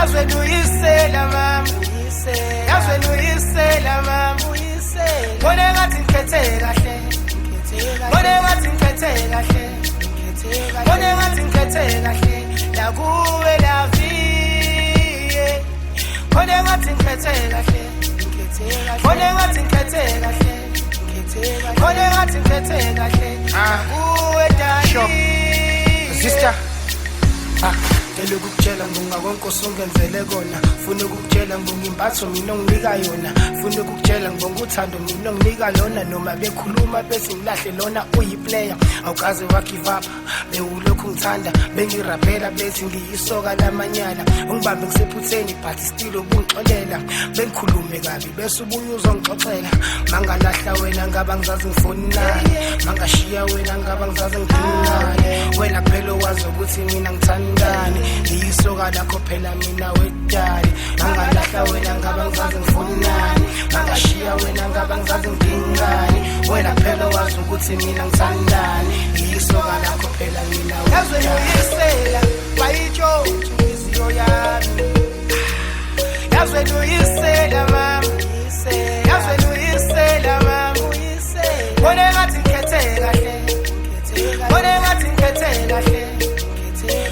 Yazi wena uyisela mama, yazi wena uyisela mama. Ngibona ngathi ngikhethe kahle, ngibona ngathi ngikhethe kahle, ngibona ngathi ngikhethe kahle nakuwe laviye. Ngibona ngathi ngikhethe kahle, ngibona ngathi ngikhethe kahle, ngibona ngathi ngikhethe kahle nakuwe Sure. dali. Sister. Ah, cela ukukutshela ngibonga konke osungenzele kona. Funa ukukutshela ngibonga impatho mina onginika yona. Funa ukukutshela ngibonga uthando mina onginika lona. Noma bekhuluma bethi ngilahle lona uyiplayer. Awukaze wa give up, bewulokhu ngithanda. Bengirapela bethi ngiyisoka lamanyala. Ungibambe ngisephutheni but still ubungixolela. Bengikhulume kabi bese ubuye uzongixoxela. Mangalahla wena ngaba ngizazi ngifonani. Mangashiya wena ngaba ngizazi ngidingani. Wena kuphela owazi ukuthi mina ngithandani. Ngiyisoka lakho phela mina wedali. Mangalahla wena ngaba ngizazi ngifonani. Mangashiya wena ngaba ngizazi ngidingani. Wena kuphela owazi ukuthi mina ngithandani. Ngiyisoka lakho phela mina Yazi wena wedali. uyisela, wayitshontsha inhliziyo yami. Yazi wena uyisela mama, yazi wena uyisela mama. Ngibona ngathi ngikhethe kahle, ngibona ngathi ngikhethe kahle,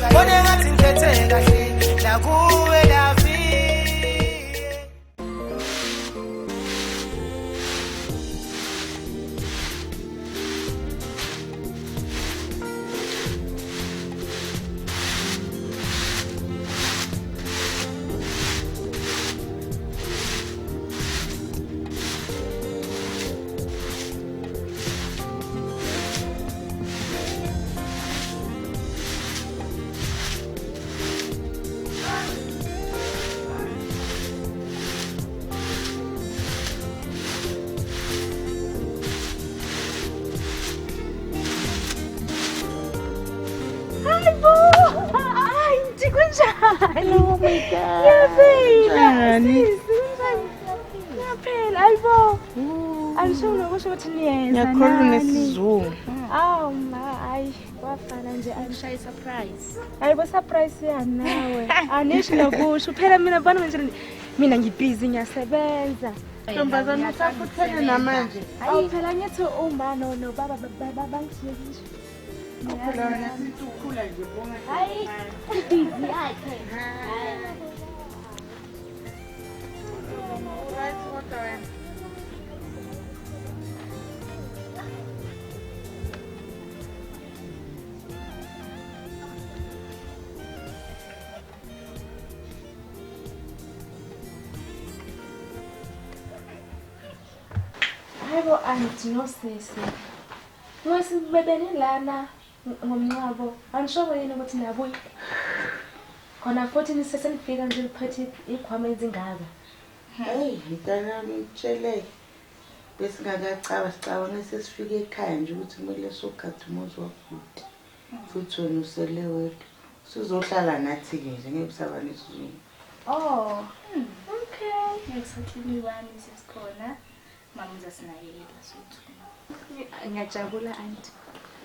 ngibona ngathi ngikhethe kahle nakuwe laviye. Hayibo! Hayi, nti kunjani? Oh my God. Ngiyaphila. Kunjani? Sisi, kunjani? Ngiyaphila. Hayibo. Angisho nokusho ukuthi niyeza. Ngiyakholwa nani. unesizungu. Awu ma, hayi kwafana nje Ushaye surprise. Hayibo surprise yani nawe. Anisho nokusho. Phela mina bona nje mina ngibhizi ngiyasebenza. Ntombazane usafuthele namanje. Awu phela ngithi uma no no baba bangishiye ngisho. Phela wena sithi ukhula nje bonga. Hayi, busy yakhe. Right kodwa wena. Hayibo anti nosisi. Ngisibebene lana ngomncwabo. Angisho yini ukuthi niyabuya. Khona futhi nisesenifika nje liphethe ikhwama ezingaka. Hey, mntanami ngitshele. Besingakacaba sicabanga sesifike ekhaya nje ukuthi kumele sogada umuzi wabhuti. Futhi wena usele wedwa. Sizohlala nathi-ke nje ngeke usaba nesizungu. Oh. Okay. Exactly wami sesikhona. Mama uzasinakekela sothu. Ngiyajabula anti.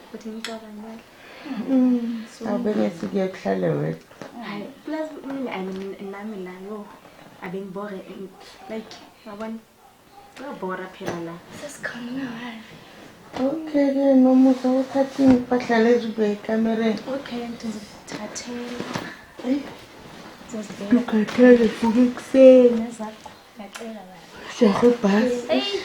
Ukuthi ngicabangele. Awubeke kuye kuhlale wedwa. Hayi, plus mina I mean nami la yo abengibore like yabona. Kuyabhora phela la. Sesikhona ungawazi. Okay-ke Nomusa uthathe iy'mpahla lezi ubeke ekamereni. Okay, ngizithathela. Eyi. Ngizozibeka Ukhathele vuka ekuseni. nezakho. Ngiyacela baba. Siyahe ibhasi. Eyi.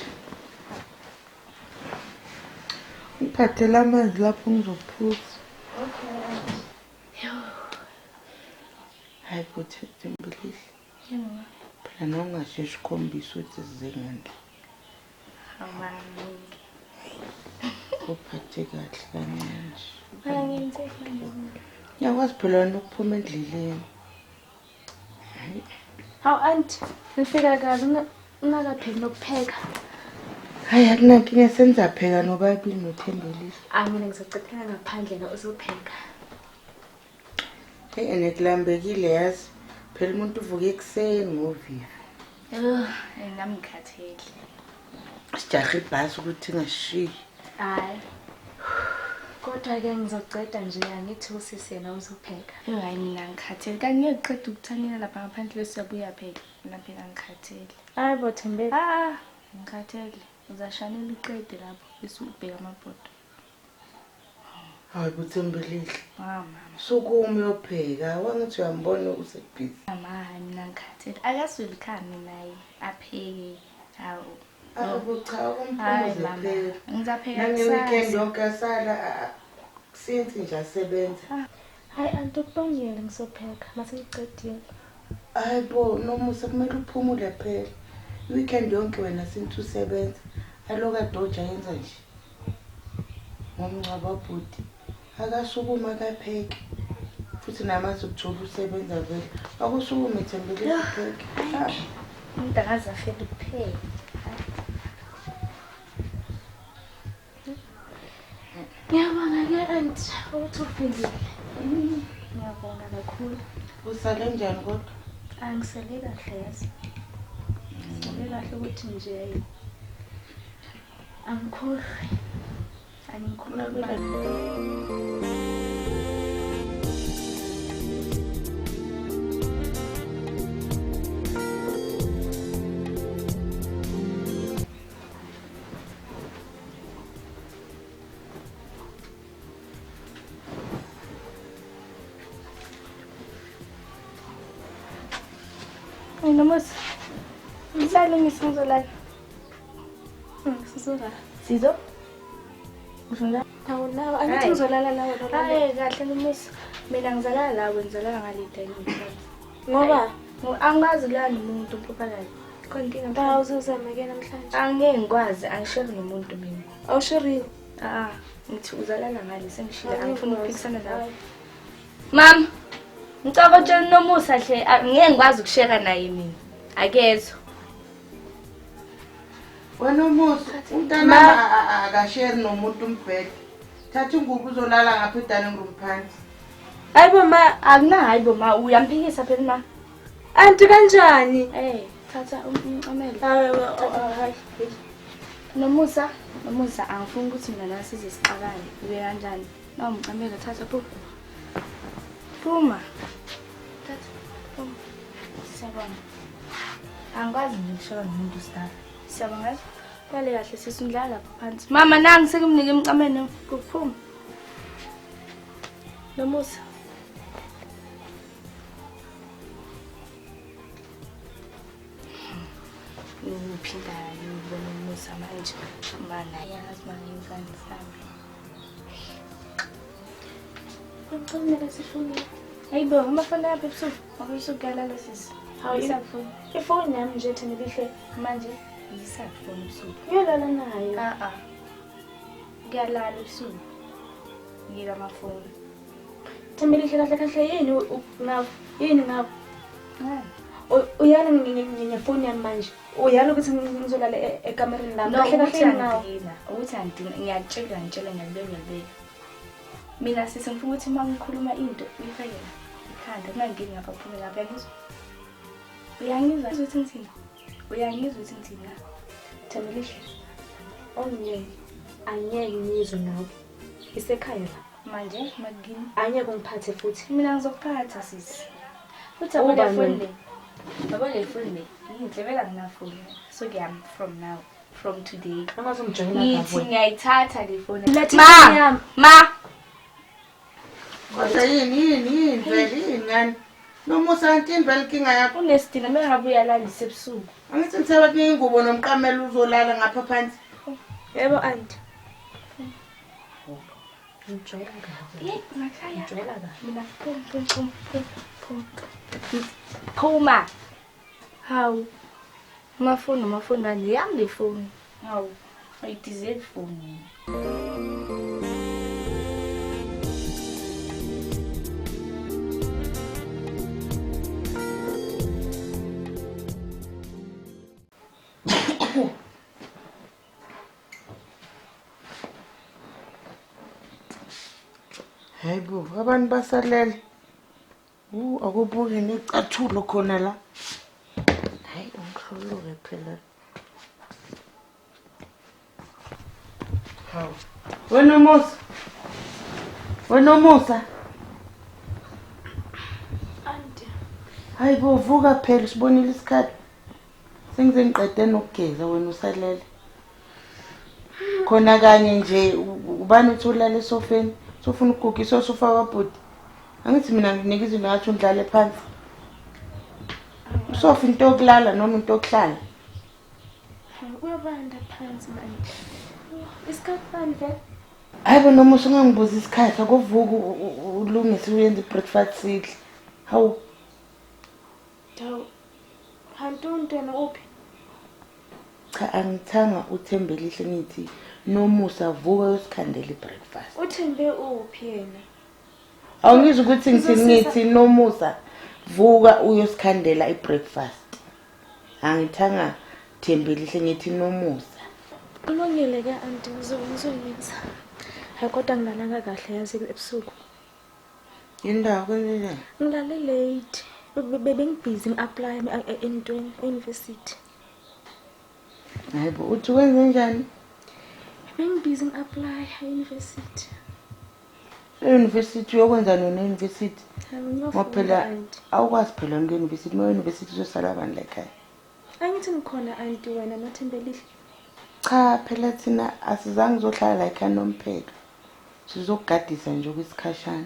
Ngiphathele amanzi lapho ngizophuza. Okay. Aunty. Hayi bhuti Thembelihle. Yebo. Phela nongasheshi ukhombisa ukuthi size ngandla. Awami. Uphathe kahle kancane nje. Phela ngenze manje. Ngiyakwazi phela wena ukuphuma endleleni. Hayi. Hawu anti, nifika kabi ungakapheki nokupheka. Hayi akunankinga senizapheka nobabili noThembelihle. Ah mina ngizocethela ngaphandle na uzopheka. Hey ene kulambekile yazi. Phela umuntu uvuka ekuseni ngovivi. Oh, nami ngikhathele. Sijahe ibhasi ukuthi ingashiyi. Hayi. Kodwa-ke ngizoceda nje angithi usisi yena uzopheka. Hayi mina ngikhathele. Kanti ngeke ngiqede ukuthanyela lapha ngaphandle bese uyabuya phela. Mina phela ngikhathele. Hayi bo Thembeka. Ah, ngikhathele. Uzashanela uqede lapho bese ubheka amabhodo. Hayi bo Thembelihle. Ah mama. Sukuma uyopheka, wangithi uyambona usebhizi. Mama, hayi mina ngikhathele. Akasweli khami naye apheke. Hawu. Hayi cha, Hayi kumphumuze mama. phela. Ngizapheka Nange-weekend kusasa. yonke asala since nje asebenza. Hayi anti ukubongile ngizopheka mase ngicedile. Hayi bo, Nomusa kumele uphumule phela. I-weekend yonke wena since usebenza. Aloku adoja yenza nje. Ngomngcwabo bhuti. Akasukuma akapheke. Futhi namazi ukuthola usebenza vele. Akusukume Thembelihle upheke. Ah. Umuntu akaze afele ukupheka. Ngiyabonga-ke anti ukuthi uphekile. Ngiyabonga kakhulu. Usale njani kodwa? Angisele kahle yazi. Ngisele kahle ukuthi nje angikhohlwe. Angikhohlwe. Ay Nomusa. Ngisalungisa ngizolala. Ngizolala. Sizo? Usho Hawu nawe angithi ngizolala nawe nolala. Hayi kahle Nomusa. Mina ngizalala lawe ngizalala ngale dining. Ngoba angikwazi kulala nomuntu uphupha kabi. Khona inkinga cha uzozama ke namhlanje. Angeke ngikwazi, angishare nomuntu mina. Awusheriwe? Ah, ngithi uzalala ngale sengishilo angifuni ukuphikisana nawe. Mama, ngicela utshele Nomusa hle angeke ngikwazi ukushare naye mina. Akezwa. Wena Nomusa, umntana akashare nomuntu umbhede. Thatha ingubo uzolala ngapha e-dining room phansi. Hayi bo ma, akuna hayi bo ma, uyamphikisa phela ma. Anti kanjani? Thatha umcamelo. Hayi. Nomusa, Nomusa angifuni ukuthi mina la size sixakane. Ube kanjani? Na umcamelo thatha phuma. Phuma. Thatha phuma. Siyabonga. Angikwazi nje ukushaya nomuntu star. Siyabonga. Lale kahle sisi ngidlala lapha phansi. Mama nangi sekumnike imcamelo kuphuma. Nomusa. Ngiphinda ngibona Nomusa manje. Mana yazi manje sami. Ngicela sifune. Hayibo, amafoni apha ebusuku. Ebusuku kuyalala sisi. Hawu isafoni. Ifoni yami nje Thembelihle manje isafoni ebusuku. Uyolala nayo. Ah ah. Kuyalala ebusuku. Ngila amafoni. Thembelihle kahle kahle yini ngawo? Yini ngawo? Uyala ngefoni yami manje. Uyala ukuthi ngizolala ekamereni lami. Kahle kahle yini ngawo? Ukuthi angidinga ngiyakutshela ngitshela ngiyakubeka. Mina sisi ngifuna ukuthi uma ngikhuluma into uyifake la ekhanda kungangeni ngapha kuphume lapha uyangizwa? Uyangizwa ukuthi ngithini? Uyangizwa ukuthi ngithini na? Thembelihle, ongiyeke angeke ngizwe nawe. Isekhaya la. Manje makini angeke ungiphathe futhi. Mina ngizokuphatha sisi. Futhi yabo le foni le. Yabo le foni le. Yinhle vele anginafoni. So ngiyam from now, from today. Angazongijwayela Ngithi ngiyayithatha le foni. Ma! Ma! Kodwa yini vele yini ngani? Nomusa anti vele inkinga yakho. Unesidina mina ngabe uyalalisa ebusuku. Angithi ngithaba kunika ingubo nomqamelo uzolala ngapha phansi. Yebo anti. Ngijwayela kabi. Yey, ngakhaya. Ngijwayela kabi. Mina phum phum phum phum phum. Phuma. Hawu. Amafoni amafoni kanje yami le foni. Hawu. I deserve phone. Hayi bo, abantu basalele. Akubuke necathulo khona la. Hayi umhlolo phela. Hawu. Wena Musa. Wena Musa. Anti. Hayi bo, vuka phela, usibonile isikhathi. Sengize ngiqede nokugeza, wena usalele. Khona kanye nje ubani uthi ulala esofeni, sofuna ukuguga isofa kwabhuti. Angithi mina ngikunika izinto ngathi undlale phansi. Usofa into yokulala noma into yokuhlala? Kuyabanda phansi manje. Isikhathi bani vele? Hayi bo Nomusa, ungangibuza isikhathi, akuvuka ulungise uyenze i-breakfast sidle. Hawu. Dawu. Hanti untwana uphi? Cha, angithanga uThembelihle, ngithi Nomusa vuka uyosikhandela i-breakfast. Uthembe uphi yena? Awungizwa ukuthi ngithini? Ngithi Nomusa vuka uyosikhandela i-breakfast. Angithanga Thembelihle, ngithi Nomusa. Kulungile ke anti, ngizoyenza. Hayi kodwa ngilalanga kahle yazi ebusuku. Indawo kwenzenjani? Ngilale late. Bebengibhizi ngi-apply entweni e-university. Hayi bo, uthi kwenzenjani? Bengibhizi ngi-apply e-university. E-university uyokwenza nona e-university? Hayi Ngoba ngiyofunda phela anti. awukwazi phela ukuya e-university, uma e-university uzosala abantu la ekhaya. Angithi ngikhona anti, wena noThembelihle. Cha phela thina asizange uzohlala la ekhaya nomphelo. Sizokugadisa nje okwesikhashana.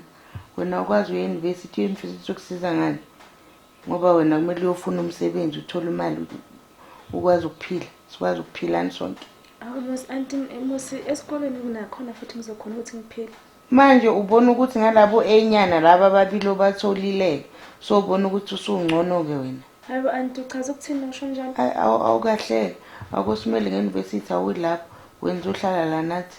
Wena ukwazi uye e-university, i-university izokusiza ngani? Ngoba wena kumele uyofuna umsebenzi uthole imali ukwazi ukuphila. Sikwazi ukuphilani sonke. Awu musi anti, musi esikolweni kunakhona futhi ngizokhona ukuthi ngiphile. Manje ubona ukuthi ngalabo enyana laba ababili obatholile, so ubona ukuthi usungcono ke wena. Hayi bo anti, uchaza ukuthini usho njalo? Ayi awukahle. Akusimele nge-university, awuyilapho. Wena uzohlala la nathi.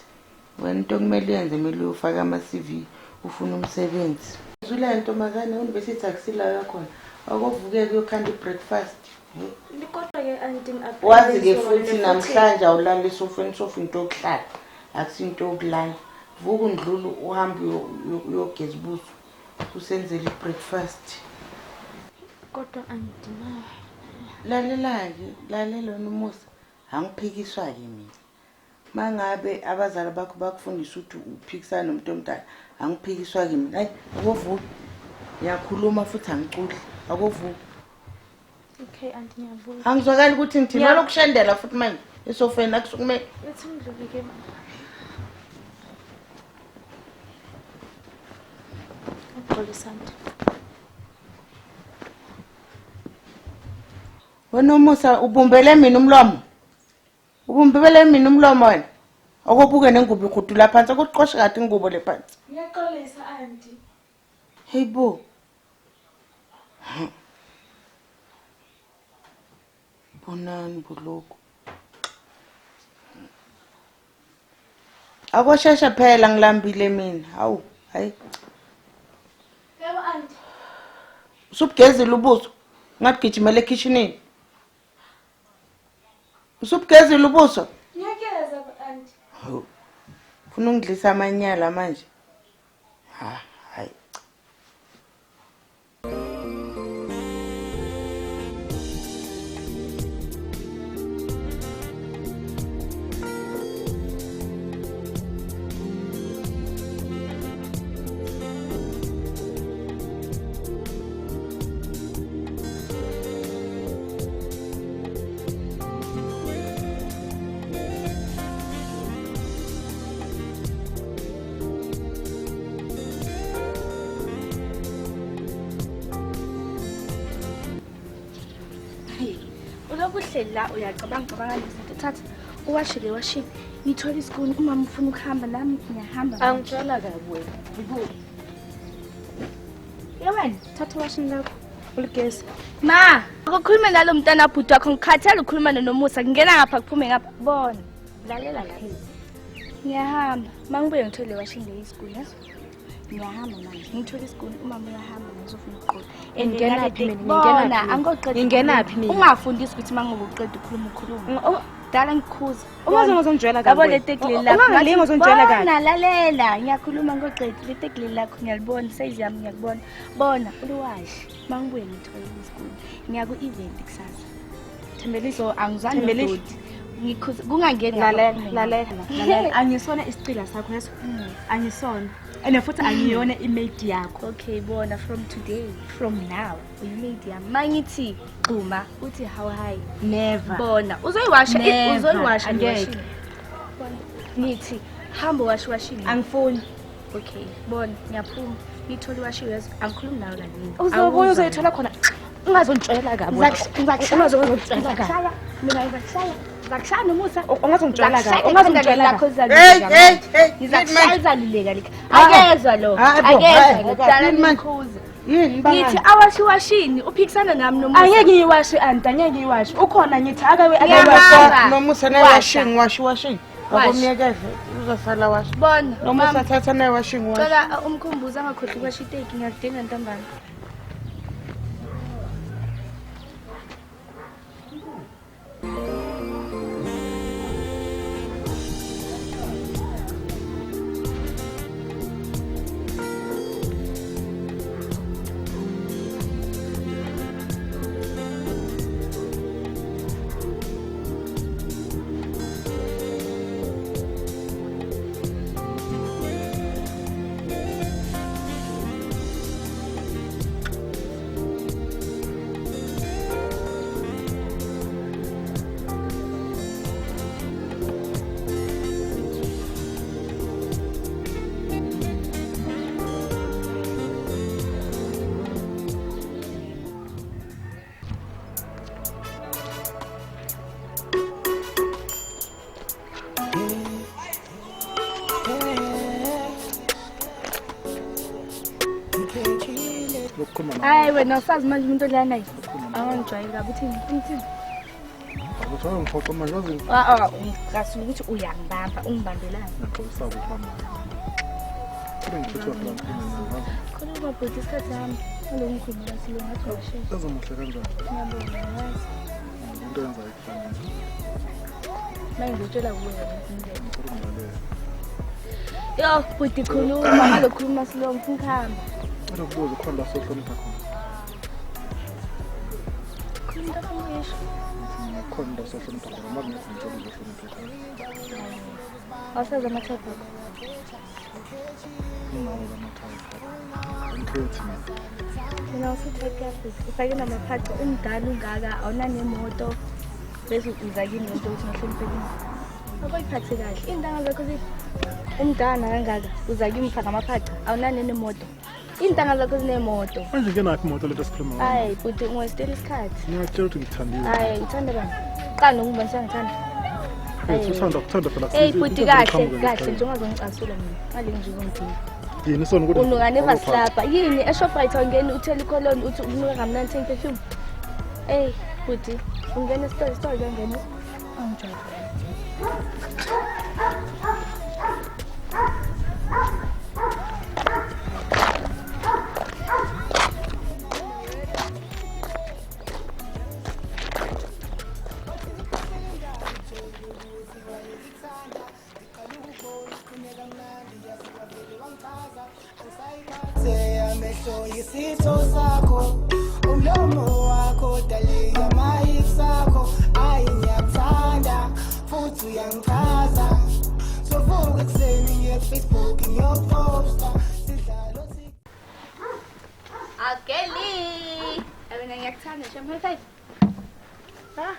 Wena into okumele uyenze, kumele uyofaka ama-CV ufuna umsebenzi. Zula ntombazane, e-university akusila yakhona. Akuvukeke uyokhanda i-breakfast. Kodwa ke anti ngi-apply. Wazi-ke futhi namhlanje awulali esofeni, isofa into yokuhlala, akusinto yokulala. Vuka undlule uhambe uyogeza ubuso, usenzele i-breakfast. Kodwa anti ma. Lalela-ke, lalela wena Umusa, angiphikiswa-ke mina. Mangabe abazali bakho bakufundisa ukuthi uphikisana nomuntu omdala, angiphikiswa-ke mina. Hayi, akovuka. Ngiyakhuluma futhi angiculi. Akovuka. Okay anti, ngiyavuka. Angizwakali ukuthi ngithini? Walokushendela futhi manje esofeni akusukumele. Uthi ngidlule ke ma. Uxolisa anti. Wena Umusa, ubumbele mina umlomo. Ubumbele mina umlomo wena. Akobuke nengubo ihudula phansi, akuqoshe kahle ingubo le phansi. Ngiyaxolisa anti. Hey bo. Bonani boloko. Akosheshe phela, ngilambile mina. Hawu, hayi. Yebo anti. Usubugezile ubuso. Ngathi gijimela ekitchenini. Usubugezile ubuso? Ngiyageza anti. Hawu. Ufuna ungidlisa amanyala manje? Ha, hayi. Ulokhu uhleli la uyacabanga cabanga lezinto. Thatha uwashe le washini. Ngithola isikuni, umama ufuna ukuhamba, nami ngiyahamba. Angitshela kabi wena. Yibo. Ye wena. Thatha washini lakho uligeze. Ma, akukhulume nalo mntana bhuti wakho, ngikhathele ukukhuluma noNomusa. Ngingena ngapha kuphume ngapha. Bona. Lalela la. Ngiyahamba. Mangibuye ngithole le washini le isikuni. Yazi? Ngiyahamba manje. Ngithola isikuni, umama uyahamba ngizofuna ukuqola. Ngingena phi mina? Ngingena Bona, phi? angikoqeda. Ngingena phi mina? Ungafundisi ukuthi mangobe uqeda ukukhuluma ukhuluma. Dala ngikhuza. Uma uzongizongijwayela kabi Yabo wena. le teki leli lakho. Ungangilingi uzongijwayela kabi. Bona lalela, ngiyakhuluma ngoqeda le teki leli lakho ngiyalibona, size yami ngiyakubona. Bona uliwashe. Mangibuye ngithole isikuni. Ngiya ku event kusasa. Thembelihle. So angizwani Thembelihle. nodoti. Ngikhuza kungangeni ngapha Lalela, kuphume lalela, ngapha. lalela. Angisona isicila sakho yeso. Angisona. And futhi angiyona imate yakho. Okay, bona from today, from now, uyimate yami. Mangithi gxuma uthi how high. Never. Bona uzoyiwasha, uzoyiwasha angeke. Bona ngithi hamba washa washini. Angifuni. Okay, bona ngiyaphuma. Ngithola iwashiwe yazi angikhulumi nawe kaningi. Uzobuya uzoyithola khona. Ungazongitshela kabi. Ungazongitshela kabi. Mina ngizakushaya. Ngizakushaya Nomusa. Ungazongitshela kabi. Ungazongitshela kabi. Hey hey hey. Ngizakushaya izaluleka likha. Akezwa lo. Akezwa lo. Yini baba? Ngithi awashiwashini uphikisana nami Nomusa. Angeke ngiyiwashe anti, angeke ngiyiwashe. Ukhona ngithi akawe akawashe. Nomusa nayiwashing washiwashing. Akumyekeze uzosala washa. Bona Nomusa thatha nayiwashing washa. Cela umkhumbuzo angakhohlwa ukwasha iteki ngiyakudinga ntambama. Hayi wena usazi manje umuntu odlala naye. Awangijwayeli kabi uthini? Uthini? Akuthiwa ngiphoqa manje wazi. Ah ngicasula ukuthi uyangibamba, ungibambelani. Ngixolisa ukubamba. Ngithethwa phela ngikhuluma. Khuluma bhuti isikhathi sami. Alo ngikhuluma silo ngathi washesha. Uzomuhle kanjani? Ngiyabonga yazi. Into yenza ikufanele. Manje ngizotshela kuwe indlela. Yo bhuti khuluma, ngalokhuluma silo ngifuna ukuhamba. Ukubuza khona la sohlonipha khona. Khuluma kamusho. Khona la sohlonipha khona manje ngizotshela uzohlonipha khona. Awusazi amathayiphi akho? Nginawo amathayiphi. Angikhethi mina. Mina usithayiphi yakho ufake namaphaca umdala ungaka awunanemoto bese uza kimi lento ukuthi ngihloniphe kimi. Abayiphathe kahle. Iy'ntanga zakho zithi umdala kangaka uza kimi ufaka amaphaca awunane nemoto. Iy'ntanga zakho zinemoto. Manje ngenaphi imoto lento esikhuluma ngayo? Hayi bhuti ungwestela isikhathi. Ngiyakutshela ukuthi ngithandile. Hayi uthanda bani? Qala nokungibonisa ngithanda. Hey uthanda ukuthanda phela. Hey bhuti kahle kahle nje ungazongicasula mina. Ngale nje uzongidinga. Yini sona ukuthi unuka never slapper. Yini eShoprite awungeni uthele ikoloni uthi unuka kamnandi thenga perfume. Hey bhuti ungena esitolo isitolo kuyangena. Angijwayele. Isitho sakho umlomo wakho dalika mahisakho ayi ngiyakuthanda futhi uyangichaza sovuka ekuseni ngiye Facebook ngiyoposta sidlalo Akeli mina ngiyakuthanda shem high five. Ah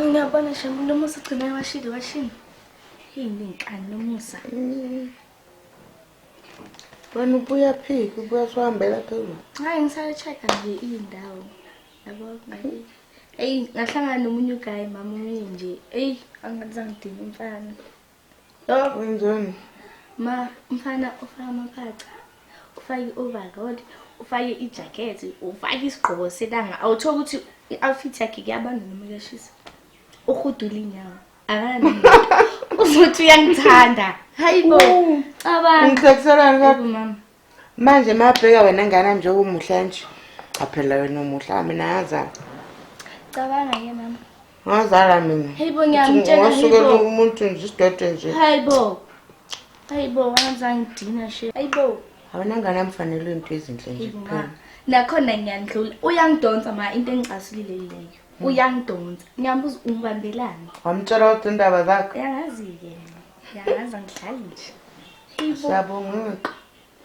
Ngiyabona shem Nomusa ugcina ewashile washini. Yini inkani Nomusa? Wena ubuya phi? Ubuya sohambela phezulu. Hayi ngisale check nje indawo. Yabo ngayi. Ey ngahlangana nomunye uguy mama omunye nje. Ey angizangidinga umfana. Yo wenzani? Ma umfana ufaka amaphaca. Ufake i-overall, ufake ijacket, ufake isigqoko selanga. Awuthola ukuthi i-outfit yakhe kuyabanda noma kuyashisa. Uhudula inyawo. Akana. Uzothi uyangithanda. Hayibo. Cabanga. Ngihlekiselani kabi mama. Manje mabheka wena ngana nje umuhle nje. Cha phela wena umuhle mina ngazala. Cabanga ke mama. Ngazala mina. Hayibo ngiyamtshela hayibo. Umuntu nje isidodo nje. Hayibo. Hayibo wangizangidina she. Hayibo. Awena ngane amfanele into ezinhle nje kuphela. Nakhona ngiyandlula. Uyangidonsa ma into engicasulile leyo. Uyangidonsa. Ngiyambuza ungibambelani. Wamtshela ukuthi indaba zakho. Uyangazi-ke. Uyangazi angidlali nje. Siyabonga.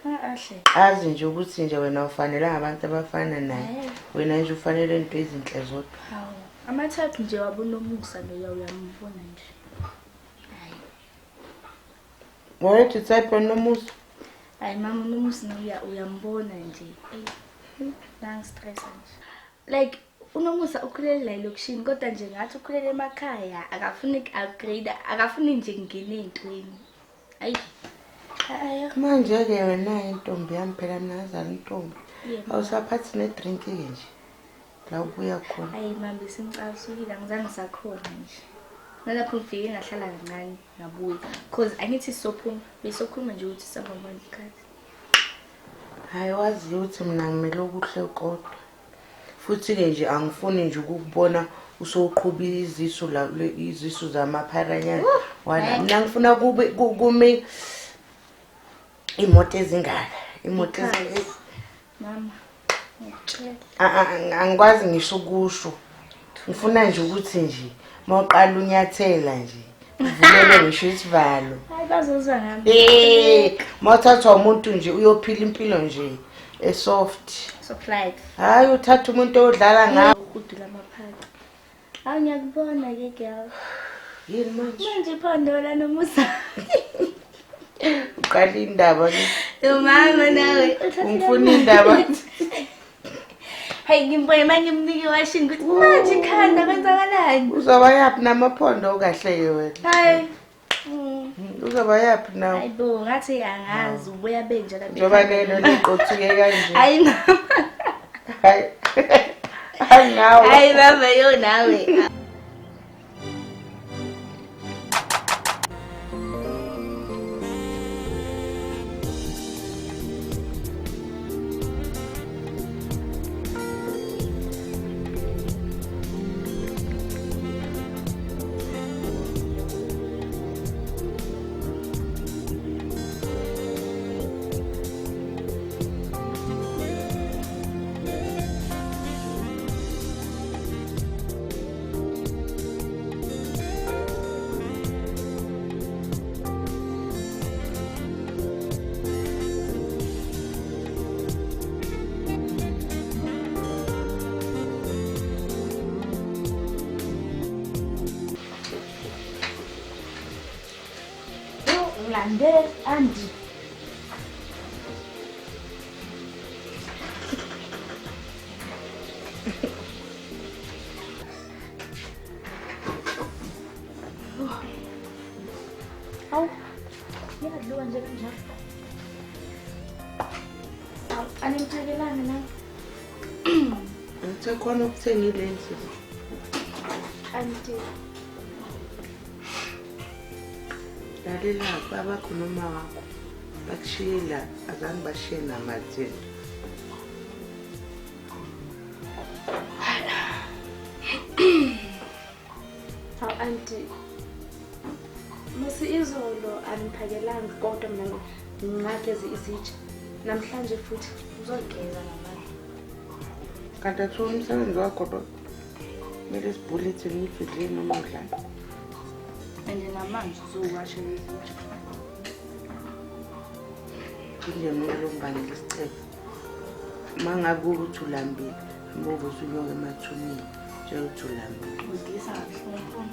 Ahle. Azi nje ukuthi nje wena ufanele abantu abafana naye. Wena nje ufanele into ezinhle zodwa. Hawu. Amathathu nje wabonomusa loya uyambona nje. Hayi. Wayethi type nomusa. Hayi mama unomusa nawe uyambona nje. Ey. Nangistressa nje. Like unomusa ukhulele la elokishini kodwa nje ngathi ukhulele emakhaya akafuni upgrade akafuni nje ngene entweni. Ayi. Manje ke wena intombi yami phela mina ngazala intombi. Awusaphathi ne drink ke nje. La ubuya khona. Ayi mama besingicasukile angizange ngisakhona nje. Nalapho ngifike ngahlala kancane ngabuya cause angithi sizophuma besokhuluma nje ukuthi sambona isikhathi. Hayi wazi ukuthi mina ngimele okuhle kodwa. Futhi ke nje angifuni nje ukukubona usowuqhuba izisu la izisu zamapharanyana. Wala mina ngifuna kube kume imoto ezingaka, imoto mama ngikutshela. Angikwazi ngisho ukusho. Ngifuna nje ukuthi nje mawuqala unyathela nje uvulele ngisho isivalo. Hayi bazozwa ngami. Mawuthathwa umuntu nje uyophila impilo nje esoft. Soft life. Hayi uthatha umuntu odlala ngawo. Ukudula amaphaqa. Hayi ngiyakubona ke girl. Yini manje? Manje phondola nomusa. Uqala indaba ke. Yo mama nawe. Ungifuna indaba. Hey ngimboye manje ngimnike washing ukuthi manje ikhanda kwenzakalani? Uzoba yaphi namaphondo kahle ke wena? Hayi. Uzoba yaphi nawe? Hayi bo ngathi angazi ubuya benja lapha. Njoba lelo liqothuke kanje. Hayi mama. Hayi. Hayi nawe. Hayi mama yo nawe. Ngilande Andy. Awu, ngiyadliwa nje kanjalo. Awu, animphakelanga na? Ngithe khona ukuthengile endlini. Andy. Lalela babakho noma wakho bakushiye la azange bashiye namathini. Hawu anti, musi izolo aniphakelanga kodwa mina ngingageza izitsha namhlanje futhi uzogeza ngamandla. Kanti athiwa umsebenzi wakho lo kumele sibhule thina ukuthi udleni noma udlani. And namanzi uzowasha lezitsha. Kunje lokubangela isicebo. Uma ngabe ukuthi ulambile, hamba uvusa unyoka emathuneni, tshela ukuthi ulambile. Uzidlisa kabuhlungu.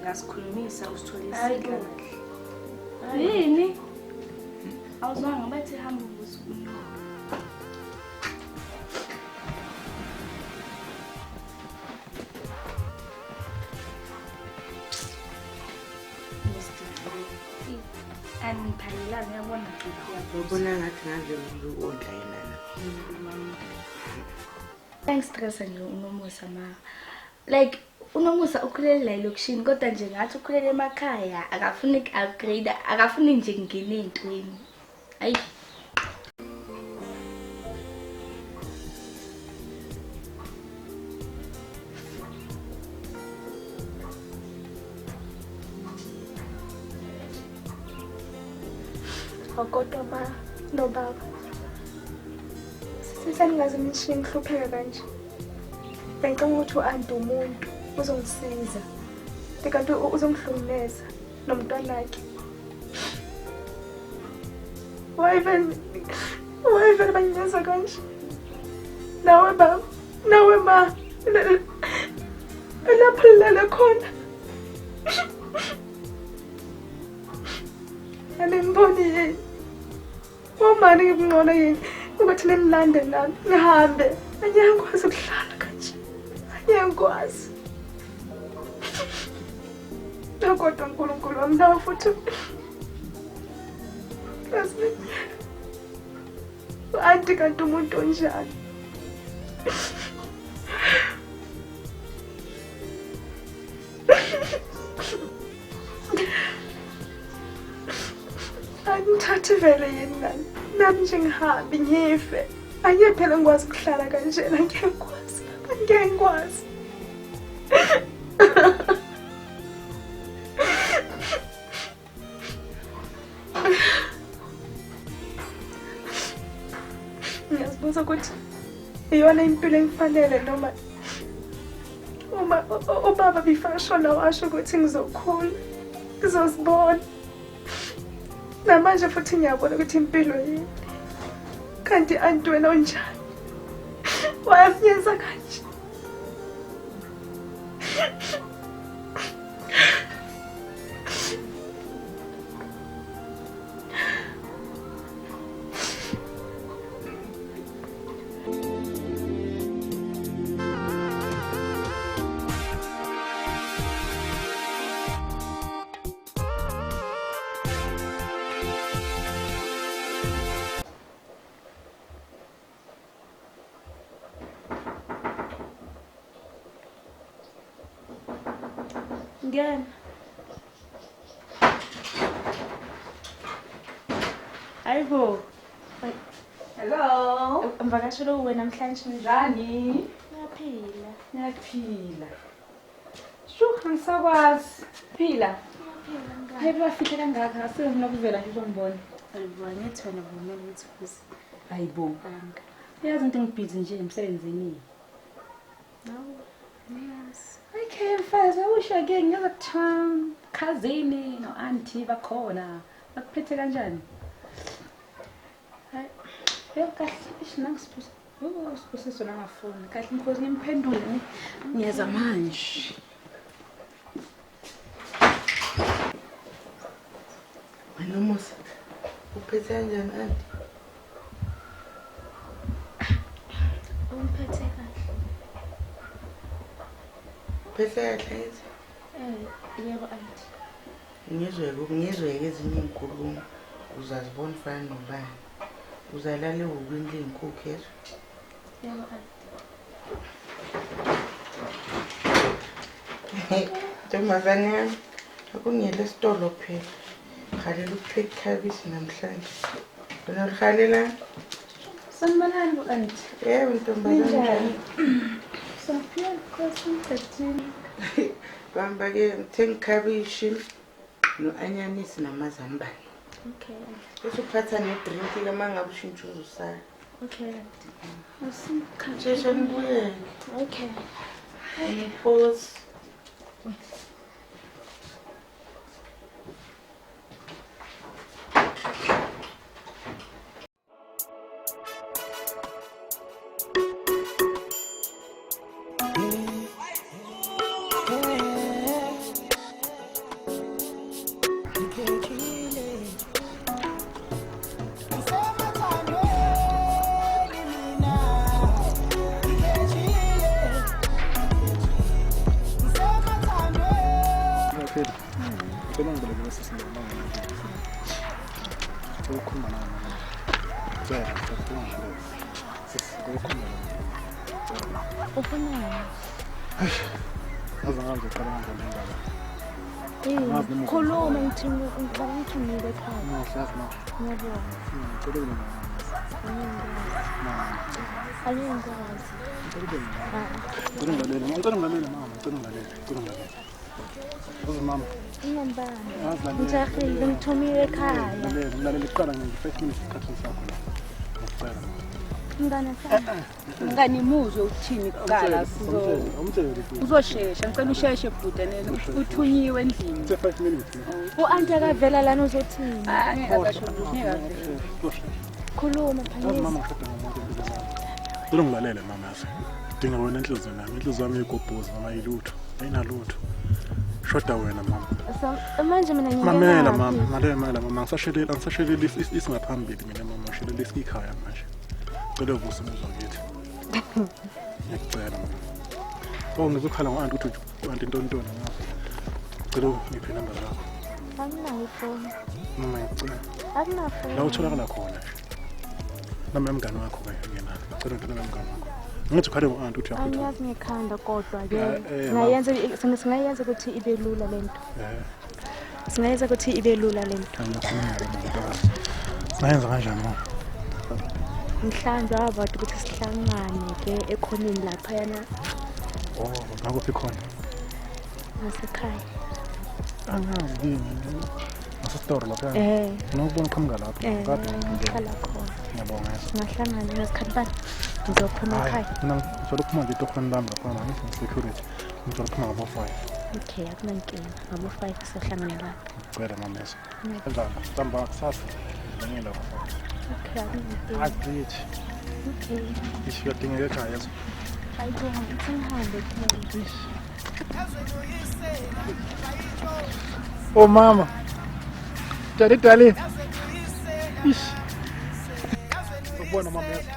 Ngasikhulumisa usithole isika kahle. Yini? Awuzwanga bathi hamba uvusa unyoka. Ubona ngathi ngaze ngizokondla yena la. Angistressa nje unomusa ma. Like unomusa ukhulele la elokishini kodwa nje ngathi ukhulele emakhaya akafuni upgrade akafuni nje ngene entweni. Ayi. Kodwa ma nobaba Bese ningaze nishiye ngihlupheka kanje. Bengicabanga ukuthi u-anti umuntu uzongisiza. Kanti uzongihlukumeza nomntwanakhe. Why vele banyenza kanje? Nawe baba, nawe ma. Lapho lilale khona. Aningiboni yini? Uma ngingcono yini? Ukuthi nimlande nami ngihambe. Angiyakwazi ukuhlala kanje. Angiyakwazi. Kodwa uNkulunkulu wami nawe futhi. Anti kanti umuntu onjani? Angithathi vele yini nami? Nami nje ngihambe ngife. Angeke phela ngikwazi ukuhlala kanjena, angeke ngikwazi. Angeke ngikwazi. Ngiyazibuza ukuthi iyona impilo engifanele noma uma ubaba bifashona washo ukuthi ngizokhula, ngizozibona. Namanje futhi ngiyabona ukuthi impilo yini. Kanti anti wena unjani? Wayenza kanje. Ngena. Hayibo. Hello. Mvakashelo uwe namhlanje njani? Ngiyaphila. Ngiyaphila. Shu, angisakwazi. Phila. Ngiyaphila ngani. Hayi bafihle kangaka, asifuna ukuvela nje uzongibona. Hayibo, angithi wena vumela ukuthi uze. Hayibo. Uyazi into ngibhizi nje emsebenzini. No. Yes. Okay, mfazi, usho ke ngiyeza town, cousin no auntie bakhona. Bakuphethe kanjani? Hayi. Yo kahle, ish nangisiphusa. Oh, siphuse sona ngafoni. Kahle ngikhozi ngimphendule ne. Ngiyeza manje. Wena Musa, uphethe kanjani auntie? Umphethe kahle. Uphethe kahle yithi? Yebo auntie. Ngizweke ezinye iy'nkulumo uzazibona ufana nobani. Uzalala ehhokweni ley'nkukhu yezwa? Yebo auntie. Ntombazane yami, akungiyele esitolo phela. Ngihalela ukupheka ikhabishi namhlanje. Wena ulihalelani? Sanibonani bo auntie. Yebo ntombazane. Ninjani? Saphila Nkosi ngithini. Bamba-ke ngithenga ikhabishi no-anyanisi namazambane. Okay. Bese uphatha nedrinki-ke uma ngabe ushintsha uzosala. Okay auntie. Sheshe nibuyele. Okay. Nkosi. Khuluma ngithumile ekhaya. Ngiyabonga. Angikwazi. Mama. Ngijahile ngithumile ekhaya. Lalela iqala nge 5 minutes isikhathi sakho la. Ngiyacela. Mngane sana. Mngani muzwe uthini kuqala sizo. Uzoshesha, ngicela usheshe bhuti nene uthunyiwe endlini. It's 5 minutes. U-anti akavela lana uzothini? Angeke asho lutho, ngeke avele. Khuluma phangisa. Mama ngishada ngomuntu empilweni yami. Cela ungilalele mama yazi. Dinga wena enhliziyweni yami. Inhliziyo yami igobhozi mama ayilutho. Ayinalutho. Shoda wena mama. So manje mina ngingena. Mamela mama, mamela mama, angisasheleli isingaphambili mina mama, ngishelele ikhaya manje. Cela uvuse umuzi wakithi. Ngiyacela mama. Oh ngizokhala ngo-anti ukuthi u-anti ntontoni ngazi. Cela ungiphe inamba zakho. Anginayo ifoni. Mama ngiyacela. Akunafoni. La utholakala khona nje. Nami mngani wakho ke yena. Cela ngithola mngani wakho. Ngithi ukhale ngo-anti uthi uyakuthola. Angiyazi ngekhanda kodwa ke singayenza ukuthi ibe lula lento. Singayenza ukuthi ibe lula lento. Singayenza kanjani mama? Mhlawumbe abantu ukuthi sihlangane ke ekhoneni laphayana. Oh, ngakuphi khona? Ngasekhaya. Angazi yini. Ngasesitoro lapha. Nokubona uqhamuka lapho. Kade ngihlala khona. Ngiyabonga. Singahlangana ngesikhathi bani? Ngizophuma ekhaya. Mina ngijwayele ukuphuma nje etohweni lami lapha ngithi security. Ngijwayele ukuphuma ngabo 5. Okay, akunankinga. Ngabo 5 sizohlangana lapho. Ngicela mama yeso. Kanjani? Sihamba kusasa. Ngiyela lapho. Okay, akunankinga. Agithi. Okay. Isiyadingeka ekhaya yeso. Hayibo, ngithi ngihambe kuphela. Oh mama. Daddy daddy. Ish. Ubona mama yeso.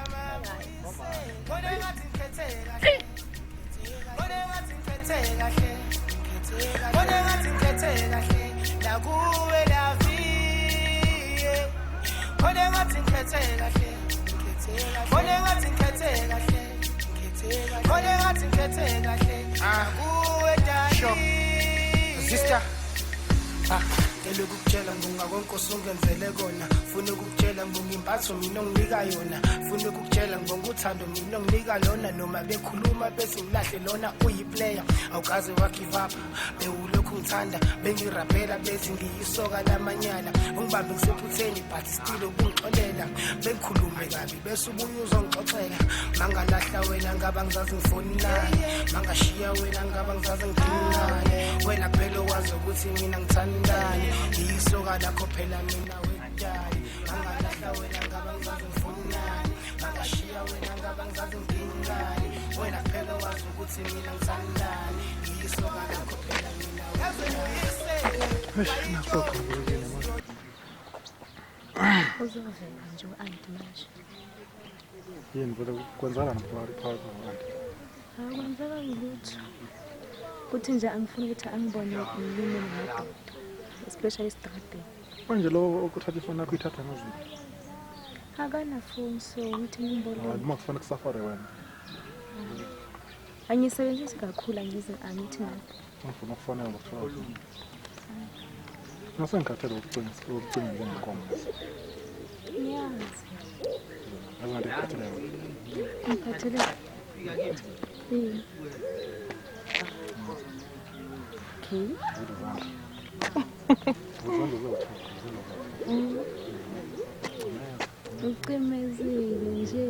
Sister, ngicela ukukutshela ngibonga konke osungenzele kona. Funa ukukutshela ngibonga impatho mina onginika yona. Funa ukukutshela ngibonga uthando mina onginika lona. Noma bekhuluma bethi ngilahle lona uyiplayer. Awukaze wagive up, bewulokhu ngithanda. Bengirapela bethi ngiyisoka lamanyala. Ungibambe ngisephutheni but still ubungixolela. Bengikhulume kabi bese ubuye uzongixoxela. Mangalahla wena ngaba ngizazi ngifonelani. Mangashiya wena ngaba ngizazi ngidingani. Wena phela owazi ukuthi mina ngithandani. Isoka lakho phela mina wedali. Mangalahla wena ngaba ngizazi ngifonelani. Mangashiya wena ngaba ngizazi ngidingani. Wena phela owazi ukuthi mina ngithandani. Isoka lakho phela mina wedali. Uzovela nje u-anti manje. Yini vele kwenzakala phakathi no-anti? Akwenzeka lutho. Kuthi nje angifuni ukuthi angibone ngilime namadoda. Especially estradeni. Manje lo okuthatha ifoni yakho uyithatha ngaziphi? Akanafoni so ngithi ngimboleke. Hayi uma kufanele kusafari wena. Angiyisebenzisi kakhulu angize angithi nami. Ngifuna ukufonela ngokuthola. Ngasengikhathele ukucinga njengenkomo. Ngiyazi. Yazi ngathi ngikhathele wena. Ngikhathele. Okay. Ucimezile nje.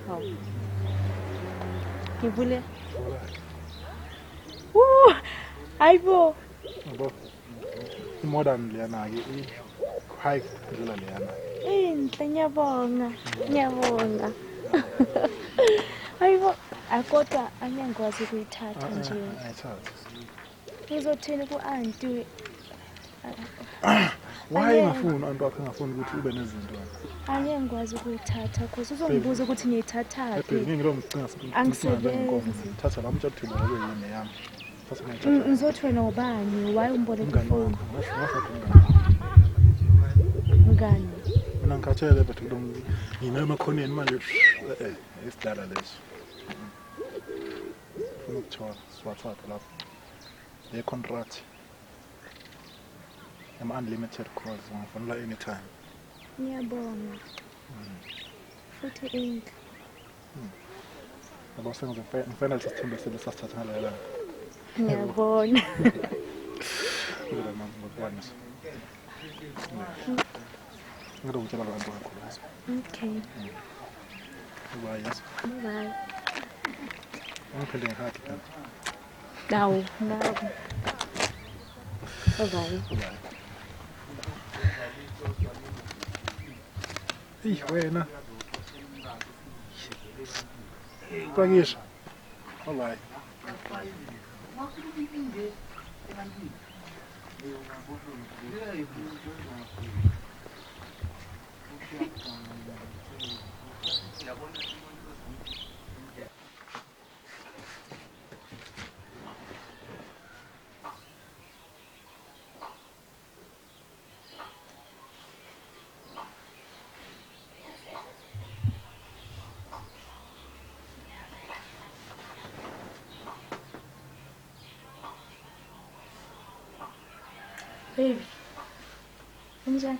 Hawu. Ngivule. Hayibo. Yabo. Modern leyana ke i high kudlula leyana. Inhle ngiyabonga. Ngiyabonga. Hayibo, akodwa angiyangikwazi ukuyithatha nje. Ayithatha. Ngizothini ku-anti? Why ngafuni anti wakho engafuni ukuthi ube nezinto wena? Angeke ngikwazi ukuyithatha cause uzongibuza ukuthi ngiyithathaphi. Ngeke ngilomcinga Angisebenzi. Thatha la umtshela ukuthi ubona kuyini yami. Thatha ngiyithatha. Ngizothi wena ubani? Why umboleka Umngani ifoni? wakho, ngasho umngani. Mngani. Mina ngikhathele but kulo ngime emakhoneni manje isidala leso. Ufuna ukuthola siwathatha lapho. Le contract. Ama unlimited calls ungafonela anytime. Ngiyabonga. Futhi inhle. Yabo sengize ngifanele sisithembe sebe sasithatha ngaleyo langa. Ngiyabona. Ngicela mama ngokubonisa. Ngicela ukutshela abantu bakho yazi. Okay. Bye, yes. Bye. Ungiphinde ngehug phela. Nawu, nawu. Bye bye. Bye. Eyi wena. Pakisha. Bye bye. Baby, unjani?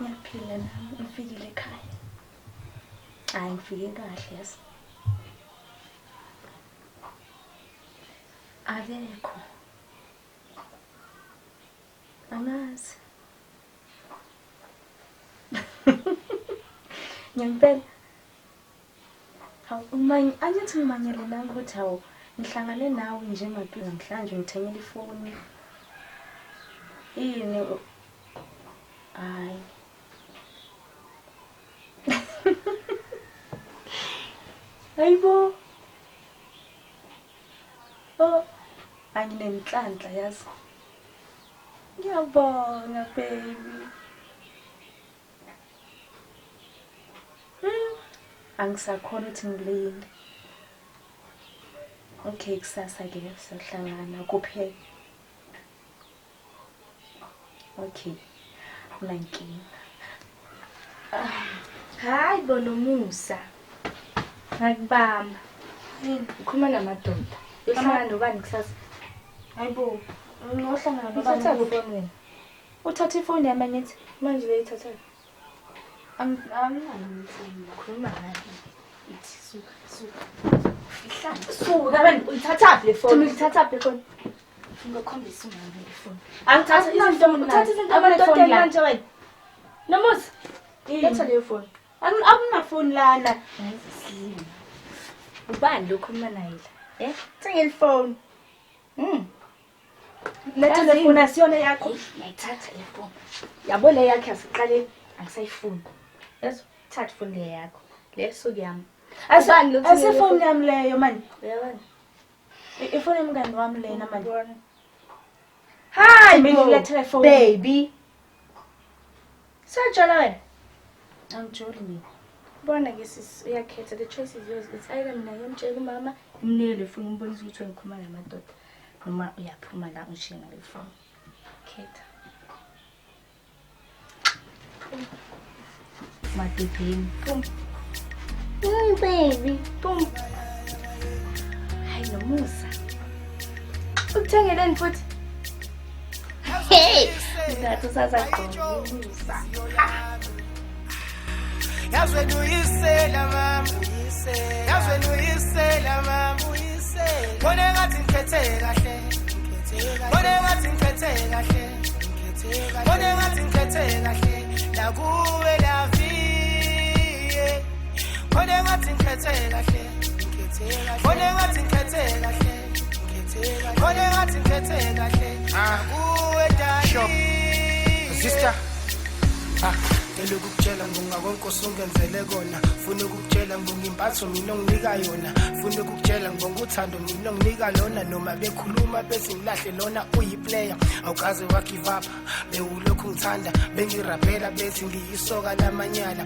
Ngiyaphila nami, ngifikile ekhaya. Hayi, ngifike kahle yazi. Akekho. Angazi. Ngempela. Hawu, angithi ngimanyele nami ukuthi hawu ngihlangane nawe nje maduze namhlanje ngithengele ifoni. Yini? Hayi. Hayibo. Oh, anginenhlanhla yazi. Ngiyabonga baby. Angisakhona ukuthi ngilinde. Okay, kusasa ke sizohlangana kuphela. Okay. Nankinga. Hayi bo Nomusa. Ngakubamba. Ukhuluma namadoda. Uhlangana nobani kusasa? Hayibo. Ngohlangana nobani? Uthatha ifoni wena. Uthatha ifoni yami angithi? Manje le ithatha. Anginayo ifoni. Ukhuluma ngani? Ithi suka, suka. Ihlala. Suka wena uyithathaphi le foni? Uyithathaphi le foni? Ngikhombisa umama le foni. Angithatha izinto, uthatha izinto amadodeni manje wena. Nomusa. Letha leyo foni. Akunafoni lana. Ubani lo okhuluma naye la? Eh? Thenga ifoni. Letha le foni asiyona yakho. Ngiyayithatha le foni. Yabo le yakhe asiqale angisayifuni. Yeso, thatha ifoni le yakho. Le suku yami. Ubani lo Asifoni yami leyo manje. Uyabona? Ifoni yomngani wami lena manje. Hayi Mina bo. ngilethe le phone. Baby. Sajola wena. Angijoli mina. Bona ke sisi uyakhetha, the choice is yours. It's either mina ngiyomtshela umama ngimnike le phone umbonise ukuthi wena ukhuluma namadoda noma uyaphuma la ungishiye ngale phone. Khetha. Madodeni. Phuma. Baby, phuma. Hayi Nomusa. Ukuthengeleni futhi? Hey, ngathi usasagqoka. Yazweni uyisela mama, yazweni uyisela mama, uyisela. Khona ngathi ngikhethe kahle, khona ngathi ngikhethe kahle, khona ngathi ngikhethe kahle, nakuwe laviye. Khona ngathi ngikhethe kahle, khona ngathi ngikhethe kahle, khona ngathi ngikhethe kahle, nakuwe dali. Sister. Cela ukukutshela ngibonga konke osungenzele kona. Funa ukukutshela ngibonga impatho mina onginika yona. Funa ukukutshela ngibonga uthando mina onginika lona. Noma bekhuluma bethi ngilahle lona uyiplayer. Awukaze wa give up, bewulokhu ngithanda. Bengirapela bethi ngiyisoka lamanyala.